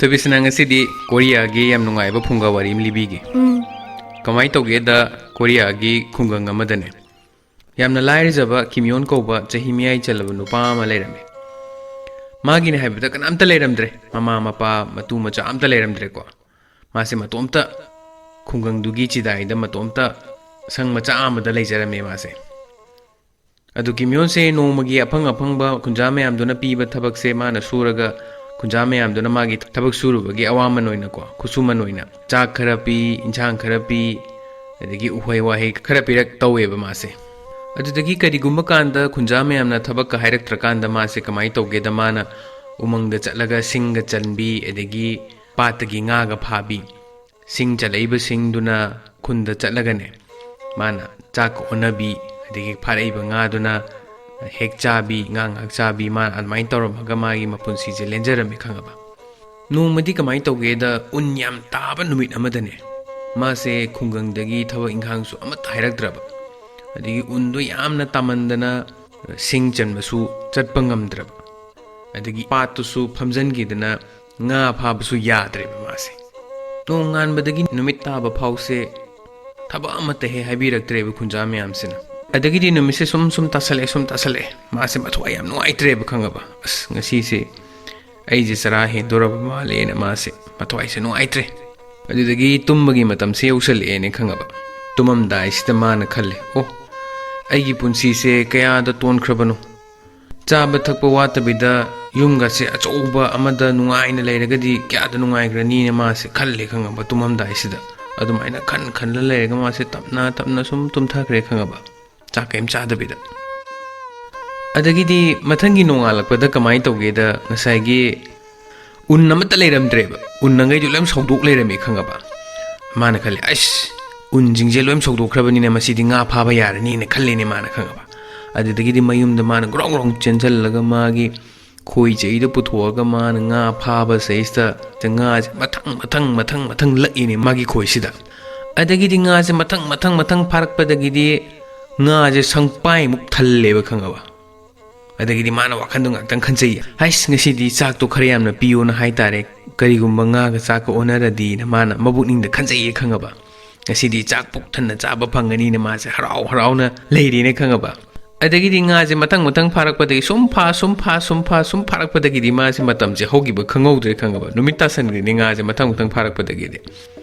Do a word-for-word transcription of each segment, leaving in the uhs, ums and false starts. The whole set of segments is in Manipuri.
ꯕꯤꯁꯅ ꯉꯁꯤꯗꯤ ꯀꯣꯔꯤꯌꯥꯒꯤ ꯌꯥꯝ ꯅꯨꯡꯉꯥꯏꯕ ꯐꯨꯡꯒꯥ ꯋꯥꯔꯤ ꯑꯃ ꯂꯤꯕꯤꯒꯦ꯫ ꯎꯝ꯫ ꯀꯃꯥꯏꯅ ꯇꯧꯒꯦꯗ, ꯀꯣꯔꯤꯌꯥꯒꯤ ꯈꯨꯡꯒꯪ ꯑꯃꯗꯅꯦ, ꯌꯥꯝꯅ ꯂꯥꯏꯔꯖꯕ ꯀꯤꯝ ꯌꯣꯟ ꯀꯧꯕ ꯆꯍꯤ ꯃꯌꯥꯏ ꯆꯜꯂꯕ ꯅꯨꯄꯥ ꯑꯃ ꯂꯩꯔꯝꯃꯦ꯫ ꯃꯥꯒꯤꯅꯦ ꯍꯥꯏꯕꯗ ꯀꯅꯥꯝꯇ ꯂꯩꯔꯝꯗ꯭ꯔꯦ, ꯃꯃꯥ ꯃꯄꯥ ꯃꯇꯨ ꯃꯆꯥ ꯑꯝꯇ ꯂꯩꯔꯝꯗ꯭ꯔꯦꯀꯣ꯫ ꯃꯥꯁꯦ ꯃꯇꯣꯝꯇ, ꯈꯨꯡꯒꯪꯗꯨꯒꯤ ꯆꯤꯗꯥꯏꯗ ꯃꯇꯣꯝꯇ ꯁꯪ ꯃꯆꯥ ꯑꯃꯗ ꯂꯩꯖꯔꯝꯃꯦ ꯃꯥꯁꯦ꯫ ꯑꯗꯨ ꯀꯤꯝ ꯌꯣꯟꯁꯦ ꯅꯣꯡꯃꯒꯤ ꯑꯐꯪ ꯑꯐꯪꯕ ꯈꯨꯟꯖꯥ ꯃꯌꯥꯝꯗꯨꯅ ꯄꯤꯕ ꯊꯕꯛꯁꯦ ꯃꯥꯅ ꯁꯨꯔꯒ, ꯈꯨꯟꯖꯥ ꯃꯌꯥꯝꯗꯨꯅ ꯃꯥꯒꯤ ꯊꯕꯛ ꯁꯨꯔꯨꯕꯒꯤ ꯑꯋꯥꯃꯟ ꯑꯣꯏꯅꯀꯣ, ꯈꯨꯠꯁꯨꯃꯟ ꯑꯣꯏꯅ ꯆꯥꯛ ꯈꯔ ꯄꯤ, ꯏꯟꯁꯥꯡ ꯈꯔ ꯄꯤ, ꯑꯗꯒꯤ ꯎꯍꯩ ꯋꯥꯍꯩ ꯈꯔ ꯄꯤꯔꯛ ꯇꯧꯋꯦꯕ ꯃꯥꯁꯦ꯫ ꯑꯗꯨꯗꯒꯤ ꯀꯔꯤꯒꯨꯝꯕ ꯀꯥꯟꯗ ꯈꯨꯟꯖꯥ ꯃꯌꯥꯝꯅ ꯊꯕꯛꯀ ꯍꯥꯏꯔꯛꯇ꯭ꯔꯀꯥꯟꯗ ꯃꯥꯁꯦ ꯀꯃꯥꯏꯅ ꯇꯧꯒꯦꯗ, ꯃꯥꯅ ꯎꯃꯪꯗ ꯆꯠꯂꯒ ꯁꯤꯡꯒ ꯆꯟꯕꯤ, ꯑꯗꯒꯤ ꯄꯥꯠꯇꯒꯤ ꯉꯥꯒ ꯐꯥꯕꯤ, ꯁꯤꯡ ꯆꯜꯂꯛꯏꯕꯁꯤꯡꯗꯨꯅ ꯈꯨꯟꯗ ꯆꯠꯂꯒꯅꯦ, ꯃꯥꯅ ꯆꯥꯛꯀ ꯑꯣꯟꯅꯕꯤ, ꯑꯗꯒꯤ ꯐꯥꯔꯛꯏꯕ ꯉꯥꯗꯨꯅ ꯍꯦꯛ ꯆꯥꯕꯤ, ꯉꯥ ꯉꯥꯏꯍꯥꯛ ꯆꯥꯕꯤ, ꯃꯥꯅ ꯑꯗꯨꯃꯥꯏꯅ ꯇꯧꯔꯝꯃꯒ ꯃꯥꯒꯤ ꯃꯄꯨꯟꯁꯤꯁꯦ ꯂꯦꯟꯖꯔꯝꯃꯤ ꯈꯪꯉꯕ꯫ ꯅꯣꯡꯃꯗꯤ ꯀꯃꯥꯏꯅ ꯇꯧꯒꯦꯗ, ꯎꯟ ꯌꯥꯝ ꯇꯥꯕ ꯅꯨꯃꯤꯠ ꯑꯃꯗꯅꯦ, ꯃꯥꯁꯦ ꯈꯨꯡꯒꯪꯗꯒꯤ ꯊꯕꯛ ꯏꯪꯈꯥꯡꯁꯨ ꯑꯃꯠꯇ ꯍꯥꯏꯔꯛꯇ꯭ꯔꯕ, ꯑꯗꯒꯤ ꯎꯟꯗꯣ ꯌꯥꯝꯅ ꯇꯥꯃꯟꯗꯅ ꯁꯤꯡ ꯆꯟꯕꯁꯨ ꯆꯠꯄ ꯉꯝꯗ꯭ꯔꯕ, ꯑꯗꯒꯤ ꯄꯥꯠꯇꯨꯁꯨ ꯐꯝꯖꯟꯈꯤꯗꯅ ꯉꯥ ꯐꯥꯕꯁꯨ ꯌꯥꯗ꯭ꯔꯦꯕ ꯃꯥꯁꯦ꯫ ꯅꯣꯡꯉꯥꯟꯕꯗꯒꯤ ꯅꯨꯃꯤꯠ ꯇꯥꯕ ꯐꯥꯎꯁꯦ ꯊꯕꯛ ꯑꯃꯠꯇ ꯍꯦꯛ ꯍꯥꯏꯕꯤꯔꯛꯇ꯭ꯔꯦꯕ ꯈꯨꯟꯖꯥ ꯃꯌꯥꯝꯁꯤꯅ꯫ ꯑꯗꯒꯤꯗꯤ ꯅꯨꯃꯤꯠꯁꯦ ꯁꯨꯝ ꯁꯨꯝ ꯇꯥꯁꯜꯂꯛꯑꯦ, ꯁꯨꯝ ꯇꯥꯁꯜꯂꯛꯑꯦ, ꯃꯥꯁꯦ ꯃꯊ꯭ꯋꯥꯏ ꯌꯥꯝ ꯅꯨꯡꯉꯥꯏꯇ꯭ꯔꯦꯕ ꯈꯪꯉꯕ꯫ "ꯑꯁ, ꯉꯁꯤꯁꯦ ꯑꯩꯁꯦ ꯆꯔꯥ ꯍꯦꯟꯗꯣꯔꯕ ꯃꯥꯜꯂꯦꯅ" ꯃꯥꯁꯦ ꯃꯊ꯭ꯋꯥꯏꯁꯦ ꯅꯨꯡꯉꯥꯏꯇ꯭ꯔꯦ꯫ ꯑꯗꯨꯗꯒꯤ ꯇꯨꯝꯕꯒꯤ ꯃꯇꯝꯁꯦ ꯌꯧꯁꯜꯂꯛꯑꯦꯅ ꯈꯪꯉꯕ꯫ ꯇꯨꯝꯃꯝꯗꯥꯏꯁꯤꯗ ꯃꯥꯅ ꯈꯜꯂꯦ, "ꯑꯣ, ꯑꯩꯒꯤ ꯄꯨꯟꯁꯤꯁꯦ ꯀꯌꯥꯗ ꯇꯣꯟꯈ꯭ꯔꯕꯅꯣ? ꯆꯥꯕ ꯊꯛꯄ ꯋꯥꯠꯇꯕꯤꯗ ꯌꯨꯝꯒꯁꯦ ꯑꯆꯧꯕ ꯑꯃꯗ ꯅꯨꯡꯉꯥꯏꯅ ꯂꯩꯔꯒꯗꯤ ꯀꯌꯥꯗ ꯅꯨꯡꯉꯥꯏꯈ꯭ꯔꯅꯤꯅ" ꯃꯥꯁꯦ ꯈꯜꯂꯦ ꯈꯪꯉꯕ ꯇꯨꯝꯃꯝꯗꯥꯏꯁꯤꯗ꯫ ꯑꯗꯨꯃꯥꯏꯅ ꯈꯟ ꯈꯜꯂ ꯂꯩꯔꯒ ꯃꯥꯁꯦ ꯇꯞꯅ ꯇꯞꯅ ꯁꯨꯝ ꯇꯨꯝꯊꯈ꯭ꯔꯦ ꯈꯪꯉꯕ, ꯆꯥꯛ ꯀꯩꯝ ꯆꯥꯗꯕꯤꯗ꯫ ꯑꯗꯒꯤꯗꯤ ꯃꯊꯪꯒꯤ ꯅꯣꯡꯉꯥꯜꯂꯛꯄꯗ ꯀꯃꯥꯏꯅ ꯇꯧꯒꯦꯗ, ꯉꯁꯥꯏꯒꯤ ꯎꯟ ꯑꯃꯠꯇ ꯂꯩꯔꯝꯗ꯭ꯔꯦꯕ, ꯎꯟ ꯑꯉꯩꯗꯨ ꯂꯣꯏ ꯁꯧꯗꯣꯛ ꯂꯩꯔꯝꯃꯤ ꯈꯪꯉꯕ꯫ ꯃꯥꯅ ꯈꯜꯂꯦ, "ꯑꯁ, ꯎꯟꯁꯤꯡꯁꯦ ꯂꯣꯏ ꯁꯧꯗꯣꯛꯈ꯭ꯔꯕꯅꯤꯅ ꯃꯁꯤꯗꯤ ꯉꯥ ꯐꯥꯕ ꯌꯥꯔꯅꯤꯅ" ꯈꯜꯂꯦꯅꯦ ꯃꯥꯅ ꯈꯪꯉꯕ꯫ ꯑꯗꯨꯗꯒꯤꯗꯤ ꯃꯌꯨꯝꯗ ꯃꯥꯅ ꯒ꯭ꯔꯣꯡ ꯒ꯭ꯔꯣꯡ ꯆꯦꯟꯁꯤꯜꯂꯒ ꯃꯥꯒꯤ ꯈꯣꯏ ꯆꯩꯗꯣ ꯄꯨꯊꯣꯛꯑꯒ ꯃꯥꯅ ꯉꯥ ꯐꯥꯕ ꯁꯩꯁꯤꯗ ꯉꯥꯁꯦ ꯃꯊꯪ ꯃꯊꯪ ꯃꯊꯪ ꯃꯊꯪ ꯂꯛꯏꯅꯦ ꯃꯥꯒꯤ ꯈꯣꯏꯁꯤꯗ꯫ ꯑꯗꯒꯤꯗꯤ ꯉꯥꯁꯦ ꯃꯊꯪ ꯃꯊꯪ ꯃꯊꯪ ꯐꯥꯔꯛꯄꯗꯒꯤꯗꯤ ꯉꯥꯁꯦ ꯁꯪꯄꯥꯏꯃꯨꯛ ꯊꯜꯂꯦꯕ ꯈꯪꯉꯕ꯫ ꯑꯗꯒꯤꯗꯤ ꯃꯥꯅ ꯋꯥꯈꯟꯗꯣ ꯉꯥꯛꯇꯪ ꯈꯟꯖꯩꯌꯦ, "ꯍꯩꯁ, ꯉꯁꯤꯗꯤ ꯆꯥꯛꯇꯣ ꯈꯔ ꯌꯥꯝꯅ ꯄꯤꯌꯣꯅ ꯍꯥꯏꯇꯥꯔꯦ, ꯀꯔꯤꯒꯨꯝꯕ ꯉꯥꯒ ꯆꯥꯛꯀ ꯑꯣꯟꯅꯔꯗꯤꯅ" ꯃꯥꯅ ꯃꯕꯨꯛꯅꯤꯡꯗ ꯈꯟꯖꯩꯌꯦ, ꯈꯪꯉꯕ? "ꯉꯁꯤꯗꯤ ꯆꯥꯛ ꯄꯨꯛ ꯊꯟꯅ ꯆꯥꯕ ꯐꯪꯒꯅꯤꯅ" ꯃꯥꯁꯦ ꯍꯔꯥꯎ ꯍꯔꯥꯎꯅ ꯂꯩꯔꯦꯅꯦ, ꯈꯪꯉꯕ? ꯑꯗꯒꯤꯗꯤ ꯉꯥꯁꯦ ꯃꯊꯪ ꯃꯊꯪ ꯐꯥꯔꯛꯄꯗꯒꯤ ꯁꯨꯝ ꯐꯥ, ꯁꯨꯝ ꯐꯥ, ꯁꯨꯝ ꯐꯥ, ꯁꯨꯝ ꯐꯥꯔꯛꯄꯗꯒꯤꯗꯤ ꯃꯥꯁꯦ ꯃꯇꯝꯁꯦ ꯍꯧꯈꯤꯕ ꯈꯪꯍꯧꯗ꯭ꯔꯦ, ꯈꯪꯉꯕ? ꯅꯨꯃꯤꯠ ꯇꯥꯁꯟꯈ꯭ꯔꯦꯅꯦ ꯉꯥꯁꯦ ꯃꯊꯪ ꯃꯊꯪ ꯐꯥꯔꯛꯄꯗꯒꯤꯗꯤ꯫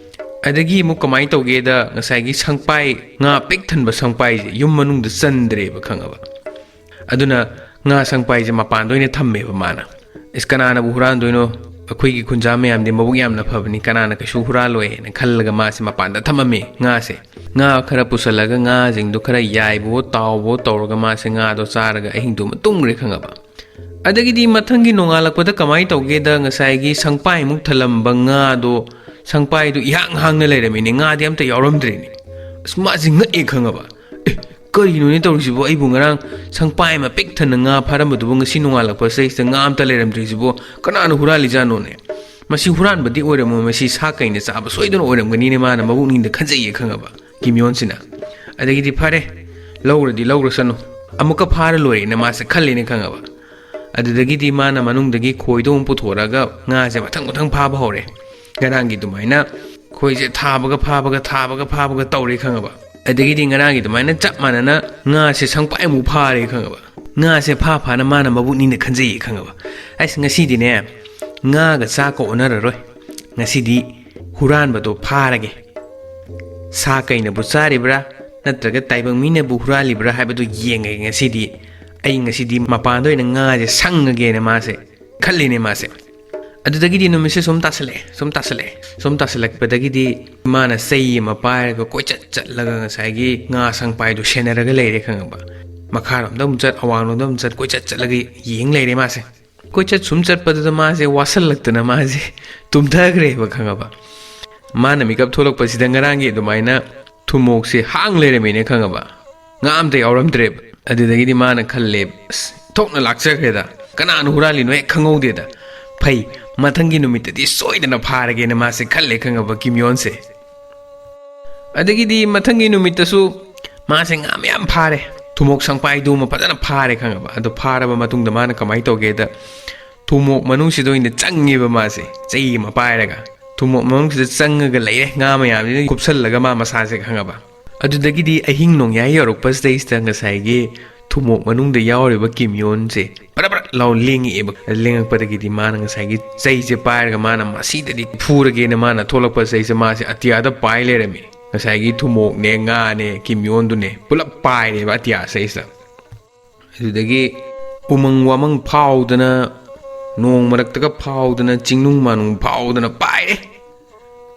ꯑꯗꯒꯤ ꯑꯃꯨꯛ ꯀꯃꯥꯏꯅ ꯇꯧꯒꯦꯗ, ꯉꯁꯥꯏꯒꯤ ꯁꯪꯄꯥꯏ, ꯉꯥ ꯄꯤꯛ ꯊꯟꯕ ꯁꯪꯄꯥꯏꯁꯦ ꯌꯨꯝ ꯃꯅꯨꯡꯗ ꯆꯟꯗ꯭ꯔꯦꯕ, ꯈꯪꯉꯕ? ꯑꯗꯨꯅ ꯉꯥ ꯁꯪꯄꯥꯏꯁꯦ ꯃꯄꯥꯟꯗ ꯑꯣꯏꯅ ꯊꯝꯃꯦꯕ ꯃꯥꯅ꯫ "ꯑꯁ, ꯀꯅꯥꯅꯕꯨ ꯍꯨꯔꯥꯟꯗꯣꯏꯅꯣ? ꯑꯩꯈꯣꯏꯒꯤ ꯈꯨꯟꯖꯥ ꯃꯌꯥꯝꯗꯤ ꯃꯕꯨꯛ ꯌꯥꯝꯅ ꯐꯕꯅꯤ, ꯀꯅꯥꯅ ꯀꯩꯁꯨ ꯍꯨꯔꯥꯜꯂꯣꯏ" ꯍꯥꯏꯅ ꯈꯜꯂꯒ ꯃꯥꯁꯦ ꯃꯄꯥꯟꯗ ꯊꯝꯃꯝꯃꯦ ꯉꯥꯁꯦ꯫ ꯉꯥ ꯈꯔ ꯄꯨꯁꯜꯂꯒ ꯉꯥꯁꯤꯡꯗꯣ ꯈꯔ ꯌꯥꯏꯕꯋꯣ ꯇꯥꯎꯕꯋꯣ ꯇꯧꯔꯒ ꯃꯥꯁꯦ ꯉꯥꯗꯣ ꯆꯥꯔꯒ ꯑꯍꯤꯡꯗꯨꯃ ꯇꯨꯝꯈ꯭ꯔꯦ, ꯈꯪꯉꯕ? ꯑꯗꯒꯤꯗꯤ ꯃꯊꯪꯒꯤ ꯅꯣꯡꯉꯥꯜꯂꯛꯄꯗ ꯀꯃꯥꯏꯅ ꯇꯧꯒꯦꯗ, ꯉꯁꯥꯏꯒꯤ ꯁꯪꯄꯥꯏꯃꯨꯛ ꯊꯜꯂꯝꯕ ꯉꯥꯗꯣ, ꯁꯪꯄꯥꯏꯗꯣ ꯏꯍꯥꯡ ꯍꯥꯡꯅ ꯂꯩꯔꯝꯃꯤꯅꯦ, ꯉꯥꯗꯤ ꯑꯝꯇ ꯌꯥꯎꯔꯝꯗ꯭ꯔꯦꯅꯦ꯫ ꯑꯁ, ꯃꯥꯁꯦ ꯉꯛꯑꯦ, ꯈꯪꯉꯕ? "ꯑꯦ, ꯀꯔꯤꯅꯣꯅꯦ ꯇꯧꯔꯤꯁꯤꯕꯣ? ꯑꯩꯕꯨ ꯉꯔꯥꯡ ꯁꯪꯄꯥꯏ ꯑꯃ ꯄꯤꯛ ꯊꯟꯅ ꯉꯥ ꯐꯥꯔꯝꯕꯗꯨꯕꯨ ꯉꯁꯤ ꯅꯣꯡꯉꯥꯜꯂꯛꯄꯁꯤꯗꯩꯁꯤꯗ ꯉꯥ ꯑꯝꯇ ꯂꯩꯔꯝꯗ꯭ꯔꯤꯁꯤꯕꯣ? ꯀꯅꯥꯅ ꯍꯨꯔꯥꯜꯂꯤꯖꯥꯠꯅꯣꯅꯦ? ꯃꯁꯤ ꯍꯨꯔꯥꯟꯕꯗꯤ ꯑꯣꯏꯔꯝꯃꯣꯏ, ꯃꯁꯤ ꯁꯥ ꯀꯩꯅ ꯆꯥꯕ ꯁꯣꯏꯗꯅ ꯑꯣꯏꯔꯝꯒꯅꯤꯅꯦ" ꯃꯥꯅ ꯃꯕꯨꯛꯅꯤꯡꯗ ꯈꯟꯖꯩꯌꯦ, ꯈꯪꯉꯕ? ꯀꯤꯝ ꯌꯣꯟꯁꯤꯅ꯫ ꯑꯗꯒꯤꯗꯤ "ꯐꯔꯦ, ꯂꯧꯔꯗꯤ ꯂꯧꯔꯁꯅꯨ, ꯑꯃꯨꯛꯀ ꯐꯥꯔ ꯂꯣꯏꯔꯦꯅ" ꯃꯥꯁꯦ ꯈꯜꯂꯦꯅꯦ, ꯈꯪꯉꯕ? ꯑꯗꯨꯗꯒꯤꯗꯤ ꯃꯥꯅ ꯃꯅꯨꯡꯗꯒꯤ ꯈꯣꯏꯗꯣ ꯑꯃꯨꯛ ꯄꯨꯊꯣꯔꯛꯑꯒ ꯉꯥꯁꯦ ꯃꯊꯪ ꯃꯊꯪ ꯐꯥꯕ ꯍꯧꯔꯦ꯫ ꯉꯔꯥꯡꯒꯤ ꯑꯗꯨꯃꯥꯏꯅ ꯈꯣꯏꯁꯦ ꯊꯥꯕꯒ ꯐꯥꯕꯒ, ꯊꯥꯕꯒ ꯐꯥꯕꯒ ꯇꯧꯔꯦ, ꯈꯪꯉꯕ? ꯑꯗꯒꯤꯗꯤ ꯉꯔꯥꯡꯒꯤ ꯑꯗꯨꯃꯥꯏꯅ ꯆꯞ ꯃꯥꯟꯅꯅ ꯉꯥꯁꯦ ꯁꯪꯄꯥꯏꯃꯨꯛ ꯐꯥꯔꯦ, ꯈꯪꯉꯕ? ꯉꯥꯁꯦ ꯐꯥ ꯐꯥꯅ ꯃꯥꯅ ꯃꯕꯨꯛꯅꯤꯡꯗ ꯈꯟꯖꯩꯌꯦ, ꯈꯪꯉꯕ? "ꯑꯁ, ꯉꯁꯤꯗꯤꯅꯦ ꯉꯥꯒ ꯆꯥꯛꯀ ꯑꯣꯟꯅꯔꯔꯣꯏ, ꯉꯁꯤꯗꯤ ꯍꯨꯔꯥꯟꯕꯗꯣ ꯐꯥꯔꯒꯦ꯫ ꯁꯥ ꯀꯩꯅꯕꯨ ꯆꯥꯔꯤꯕ꯭ꯔꯥ, ꯅꯠꯇ꯭ꯔꯒ ꯇꯥꯏꯕꯪ ꯃꯤꯅꯕꯨ ꯍꯨꯔꯥꯜꯂꯤꯕ꯭ꯔꯥ ꯍꯥꯏꯕꯗꯨ ꯌꯦꯡꯉꯒꯦ ꯉꯁꯤꯗꯤ꯫ ꯑꯩ ꯉꯁꯤꯗꯤ ꯃꯄꯥꯟꯗ ꯑꯣꯏꯅ ꯉꯥꯁꯦ ꯁꯪꯉꯒꯦꯅ" ꯃꯥꯁꯦ ꯈꯜꯂꯤꯅꯦ ꯃꯥꯁꯦ꯫ ꯑꯗꯨꯗꯒꯤꯗꯤ ꯅꯨꯃꯤꯠꯁꯦ ꯁꯨꯝ ꯇꯥꯁꯜꯂꯛꯑꯦ, ꯁꯨꯝ ꯇꯥꯁꯜꯂꯛꯑꯦ, ꯁꯨꯝ ꯇꯥꯁꯜꯂꯛꯄꯗꯒꯤꯗꯤ ꯃꯥꯅ ꯆꯩ ꯑꯃ ꯄꯥꯏꯔꯒ ꯀꯣꯏꯆꯠ ꯆꯠꯂꯒ ꯉꯁꯥꯏꯒꯤ ꯉꯥ ꯁꯪꯄꯥꯏꯗꯨ ꯁꯦꯟꯅꯔꯒ ꯂꯩꯔꯦ, ꯈꯪꯉꯕ? ꯃꯈꯥꯔꯣꯝꯗ ꯑꯃꯨꯛ ꯆꯠ, ꯑꯋꯥꯡꯂꯣꯝꯗ ꯑꯃꯨꯛ ꯆꯠ, ꯀꯣꯏꯆꯠ ꯆꯠꯂꯒ ꯌꯦꯡ ꯂꯩꯔꯦ ꯃꯥꯁꯦ꯫ ꯀꯣꯏꯆꯠ ꯁꯨꯝ ꯆꯠꯄꯗꯨꯗ ꯃꯥꯁꯦ ꯋꯥꯁꯜꯂꯛꯇꯅ ꯃꯥꯁꯦ ꯇꯨꯝꯊꯈ꯭ꯔꯦꯕ, ꯈꯪꯉꯕ? ꯃꯥꯅ ꯃꯤꯀꯞ ꯊꯣꯛꯂꯛꯄꯁꯤꯗ ꯉꯔꯥꯡꯒꯤ ꯑꯗꯨꯃꯥꯏꯅ ꯊꯨꯝꯃꯣꯛꯁꯦ ꯍꯥꯡ ꯂꯩꯔꯝꯃꯦꯅꯦ, ꯈꯪꯉꯕ? ꯉꯥ ꯑꯝꯇ ꯌꯥꯎꯔꯝꯗ꯭ꯔꯦꯕ꯫ ꯑꯗꯨꯗꯒꯤꯗꯤ ꯃꯥꯅ ꯈꯜꯂꯦ, "ꯑꯁ, ꯊꯣꯛꯅ ꯂꯥꯛꯆꯈ꯭ꯔꯦꯗ, ꯀꯅꯥꯅ ꯍꯨꯔꯥꯜꯂꯤꯅꯣ ꯍꯦꯛ ꯈꯪꯍꯧꯗꯦꯗ꯫ ꯐꯩ, ꯃꯊꯪꯒꯤ ꯅꯨꯃꯤꯠꯇꯗꯤ ꯁꯣꯏꯗꯅ ꯐꯥꯔꯒꯦꯅ" ꯃꯥꯁꯦ ꯈꯜꯂꯦ, ꯈꯪꯉꯕ, ꯀꯤꯝ ꯌꯣꯟꯁꯦ꯫ ꯑꯗꯒꯤꯗꯤ ꯃꯊꯪꯒꯤ ꯅꯨꯃꯤꯠꯇꯁꯨ ꯃꯥꯁꯦ ꯉꯥ ꯃꯌꯥꯝ ꯐꯥꯔꯦ꯫ ꯊꯨꯝꯃꯣꯛ ꯁꯪꯄꯥꯏꯗꯨꯃ ꯐꯖꯅ ꯐꯥꯔꯦ ꯈꯪꯉꯕ꯫ ꯑꯗꯣ ꯐꯥꯔꯕ ꯃꯇꯨꯡꯗ ꯃꯥꯅ ꯀꯃꯥꯏꯅ ꯇꯧꯒꯦꯗ, ꯊꯨꯝꯃꯣꯛ ꯃꯅꯨꯡꯁꯤꯗ ꯑꯣꯏꯅ ꯆꯪꯉꯦꯕ ꯃꯥꯁꯦ, ꯆꯩ ꯑꯃ ꯄꯥꯏꯔꯒ꯫ ꯊꯨꯝꯃꯣꯛ ꯃꯅꯨꯡꯁꯤꯗ ꯆꯪꯉꯒ ꯂꯩꯔꯦ, ꯉꯥ ꯃꯌꯥꯝꯁꯤꯅ ꯀꯨꯞꯁꯜꯂꯒ ꯃꯥ ꯃꯁꯥꯁꯦ ꯈꯪꯉꯕ꯫ ꯑꯗꯨꯗꯒꯤꯗꯤ ꯑꯍꯤꯡ ꯅꯣꯡꯌꯥꯏ ꯌꯧꯔꯛꯄꯁꯤꯗꯩꯁꯤꯗ ꯉꯁꯥꯏꯒꯤ ꯊꯨꯝꯃꯣꯛ ꯃꯅꯨꯡꯗ ꯌꯥꯎꯔꯤꯕ ꯀꯤꯝꯌꯣꯟꯁꯦ ꯕꯔ ꯕꯔ ꯂꯥꯎ ꯂꯦꯡꯉꯛꯑꯦꯕ꯫ ꯂꯦꯡꯉꯛꯄꯗꯒꯤꯗꯤ ꯃꯥꯅ ꯉꯁꯥꯏꯒꯤ ꯆꯩꯁꯦ ꯄꯥꯏꯔꯒ ꯃꯥꯅ ꯃꯁꯤꯗꯗꯤ ꯐꯨꯔꯒꯦꯅ ꯃꯥꯅ ꯊꯣꯛꯂꯛꯄ ꯆꯩꯁꯦ ꯃꯥꯁꯦ ꯑꯇꯤꯌꯥꯗ ꯄꯥꯏ ꯂꯩꯔꯝꯃꯤ꯫ ꯉꯁꯥꯏꯒꯤ ꯊꯨꯝꯃꯣꯛꯅꯦ, ꯉꯥꯅꯦ, ꯀꯤꯝꯌꯣꯟꯗꯨꯅꯦ ꯄꯨꯂꯞ ꯄꯥꯏꯔꯦꯕ ꯑꯇꯤꯌꯥ ꯆꯩꯁꯤꯗ꯫ ꯑꯗꯨꯗꯒꯤ ꯎꯃꯪ ꯋꯥꯃꯪ ꯐꯥꯎꯗꯅ, ꯅꯣꯡ ꯃꯔꯛꯇꯒ ꯐꯥꯎꯗꯅ, ꯆꯤꯡꯅꯨꯡ ꯃꯥꯅꯨꯡ ꯐꯥꯎꯗꯅ ꯄꯥꯏꯔꯦ꯫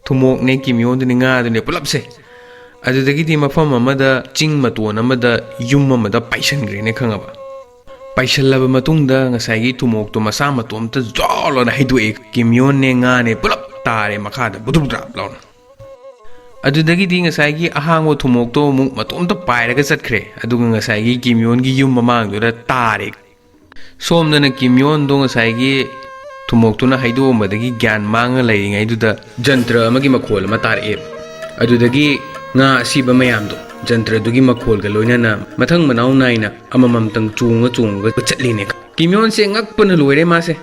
ꯊꯨꯝꯃꯣꯛꯅꯦ, ꯀꯤꯝꯌꯣꯟꯗꯨꯅꯦ, ꯉꯥꯗꯨꯅꯦ ꯄꯨꯂꯞꯁꯦ꯫ ꯑꯗꯨꯗꯒꯤꯗꯤ ꯃꯐꯝ ꯑꯃꯗ, ꯆꯤꯡ ꯃꯇꯣꯟ ꯑꯃꯗ, ꯌꯨꯝ ꯑꯃꯗ ꯄꯥꯏꯁꯟꯈ꯭ꯔꯦꯅꯦ ꯈꯪꯉꯕ꯫ ꯄꯥꯏꯁꯜꯂꯕ ꯃꯇꯨꯡꯗ ꯉꯁꯥꯏꯒꯤ ꯊꯨꯝꯃꯣꯛꯇꯣ ꯃꯁꯥ ꯃꯇꯣꯝꯇ ꯖꯣꯔ ꯂꯥꯎꯅ ꯍꯩꯗꯣꯛꯑꯦ꯫ ꯀꯤꯝꯌꯣꯟꯅꯦ, ꯉꯥꯅꯦ ꯄꯨꯂꯞ ꯇꯥꯔꯦ ꯃꯈꯥꯗ ꯕꯨꯗꯨꯞ ꯗ꯭ꯔꯥꯞ ꯂꯥꯎꯅ꯫ ꯑꯗꯨꯗꯒꯤꯗꯤ ꯉꯁꯥꯏꯒꯤ ꯑꯍꯥꯡꯕ ꯊꯨꯝꯃꯣꯛꯇꯣ ꯑꯃꯨꯛ ꯃꯇꯣꯝꯇ ꯄꯥꯏꯔꯒ ꯆꯠꯈ꯭ꯔꯦ꯫ ꯑꯗꯨꯒ ꯉꯁꯥꯏꯒꯤ ꯀꯤꯝꯌꯣꯟꯒꯤ ꯌꯨꯝ ꯃꯃꯥꯡꯗꯨꯗ ꯇꯥꯔꯦ꯫ ꯁꯣꯝꯗꯅ ꯀꯤꯝꯌꯣꯟꯗꯣ ꯉꯁꯥꯏꯒꯤ ꯊꯨꯝꯃꯣꯛꯇꯨꯅ ꯍꯩꯗꯣꯛꯑꯝꯕꯗꯒꯤ ꯒ꯭ꯌꯥꯟ ꯃꯥꯡꯉ ꯂꯩꯔꯤꯉꯩꯗꯨꯗ ꯖꯟꯇ꯭ꯔ ꯑꯃꯒꯤ ꯃꯈꯣꯜ ꯑꯃ ꯇꯥꯔꯛꯑꯦꯕ꯫ ꯑꯗꯨꯗꯒꯤ ꯉꯥ ꯑꯁꯤꯕ ꯃꯌꯥꯝꯗꯣ ꯖꯟꯇ꯭ꯔꯗꯨꯒꯤ ꯃꯈꯣꯜꯒ ꯂꯣꯏꯅꯅ ꯃꯊꯪ ꯃꯅꯥꯎ ꯅꯥꯏꯅ ꯑꯃꯃꯝꯇꯪ ꯆꯣꯡꯉ ꯆꯣꯡꯉꯒ ꯆꯠꯂꯤꯅꯦ꯫ ꯀꯤꯝꯌꯣꯟꯁꯦ ꯉꯛꯄꯅ ꯂꯣꯏꯔꯦ ꯃꯥꯁꯦ꯫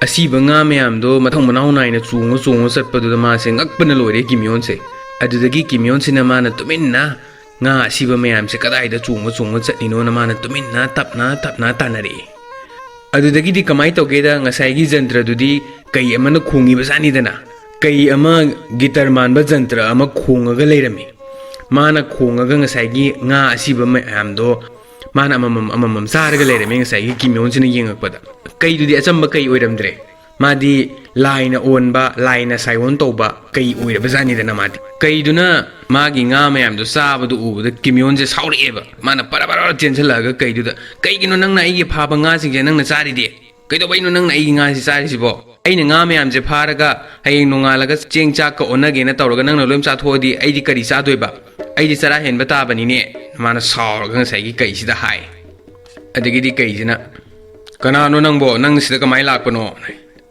ꯑꯁꯤꯕ ꯉꯥ ꯃꯌꯥꯝꯗꯣ ꯃꯊꯪ ꯃꯅꯥꯎ ꯅꯥꯏꯅ ꯆꯣꯡꯉ ꯆꯣꯡꯉ ꯆꯠꯄꯗꯨꯗ ꯃꯥꯁꯦ ꯉꯛꯄꯅ ꯂꯣꯏꯔꯦ ꯀꯤꯝꯌꯣꯟꯁꯦ꯫ ꯑꯗꯨꯗꯒꯤ ꯀꯤꯝꯌꯣꯟꯁꯤꯅ ꯃꯥꯅ ꯇꯨꯃꯤꯟꯅ ꯉꯥ ꯑꯁꯤꯕ ꯃꯌꯥꯝꯁꯦ ꯀꯗꯥꯏꯗ ꯆꯣꯡꯉ ꯆꯣꯡꯉ ꯆꯠꯂꯤꯅꯣꯅ ꯃꯥꯅ ꯇꯨꯃꯤꯟꯅ ꯇꯞꯅ ꯇꯞꯅ ꯇꯥꯟꯅꯔꯛꯏ꯫ ꯑꯗꯨꯗꯒꯤꯗꯤ ꯀꯃꯥꯏꯅ ꯇꯧꯒꯦꯗ, ꯉꯁꯥꯏꯒꯤ ꯖꯟꯇ꯭ꯔꯗꯨꯗꯤ ꯀꯩ ꯑꯃꯅ ꯈꯣꯡꯉꯤꯕꯖꯥꯠꯅꯤꯗꯅ꯫ ꯀꯩ ꯑꯃ ꯒꯤꯇꯔ ꯃꯥꯟꯕ ꯖꯟꯇ꯭ꯔ ꯑꯃ ꯈꯣꯡꯉꯒ ꯂꯩꯔꯝꯃꯤ꯫ ꯃꯥꯅ ꯈꯣꯡꯉꯒ ꯉꯁꯥꯏꯒꯤ ꯉꯥ ꯑꯁꯤꯕ ꯃꯌꯥꯝꯗꯣ ꯃꯥꯅ ꯑꯃꯃꯝ ꯑꯃꯃꯝ ꯆꯥꯔꯒ ꯂꯩꯔꯝꯃꯤ ꯉꯁꯥꯏꯒꯤ ꯀꯤꯝꯌꯣꯟꯁꯤꯅ ꯌꯦꯡꯉꯛꯄꯗ꯫ ꯀꯩꯗꯨꯗꯤ ꯑꯆꯝꯕ ꯀꯩ ꯑꯣꯏꯔꯝꯗ꯭ꯔꯦ꯫ ꯃꯥꯗꯤ ꯂꯥꯏꯅ ꯑꯣꯟꯕ, ꯂꯥꯏꯅ ꯁꯥꯏꯑꯣꯟ ꯇꯧꯕ ꯀꯩ ꯑꯣꯏꯔꯕꯖꯥꯠꯅꯤꯗꯅ ꯃꯥꯗꯤ꯫ ꯀꯩꯗꯨꯅ ꯃꯥꯒꯤ ꯉꯥ ꯃꯌꯥꯝꯗꯣ ꯆꯥꯕꯗꯨ ꯎꯕꯗ ꯀꯤꯝꯌꯣꯟꯁꯦ ꯁꯥꯎꯔꯛꯑꯦꯕ꯫ ꯃꯥꯅ ꯄꯔꯥ ꯄꯔꯥ ꯆꯦꯟꯁꯤꯜꯂꯛꯑꯒ ꯀꯩꯗꯨꯗ, "ꯀꯩꯒꯤꯅꯣ ꯅꯪꯅ ꯑꯩꯒꯤ ꯐꯥꯕ ꯉꯥꯁꯤꯡꯁꯦ ꯅꯪꯅ ꯆꯥꯔꯤꯗꯤ? ꯀꯩꯗꯧꯕꯩꯅꯣ ꯅꯪꯅ ꯑꯩꯒꯤ ꯉꯥꯁꯤ ꯆꯥꯔꯤꯁꯤꯕꯣ? ꯑꯩꯅ ꯉꯥ ꯃꯌꯥꯝꯁꯦ ꯐꯥꯔꯒ ꯍꯌꯦꯡ ꯅꯣꯡꯉꯥꯜꯂꯒ ꯆꯦꯡ ꯆꯥꯛꯀ ꯑꯣꯟꯅꯒꯦꯅ ꯇꯧꯔꯒ ꯅꯪꯅ ꯂꯣꯏ ꯆꯥꯊꯣꯛꯑꯗꯤ ꯑꯩꯗꯤ ꯀꯔꯤ ꯆꯥꯗꯣꯏꯕ? ꯑꯩꯗꯤ ꯆꯔꯥ ꯍꯦꯟꯕ ꯇꯥꯕꯅꯤꯅꯦ"꯫ ꯃꯥꯅ ꯁꯥꯎꯔꯒ ꯉꯁꯥꯏꯒꯤ ꯀꯩꯁꯤꯗ ꯍꯥꯏ꯫ ꯑꯗꯒꯤꯗꯤ ꯀꯩꯁꯤꯅ, "ꯀꯅꯥꯅꯣ ꯅꯪꯕꯣ? ꯅꯪ ꯁꯤꯗ ꯀꯃꯥꯏꯅ ꯂꯥꯛꯄꯅꯣ?"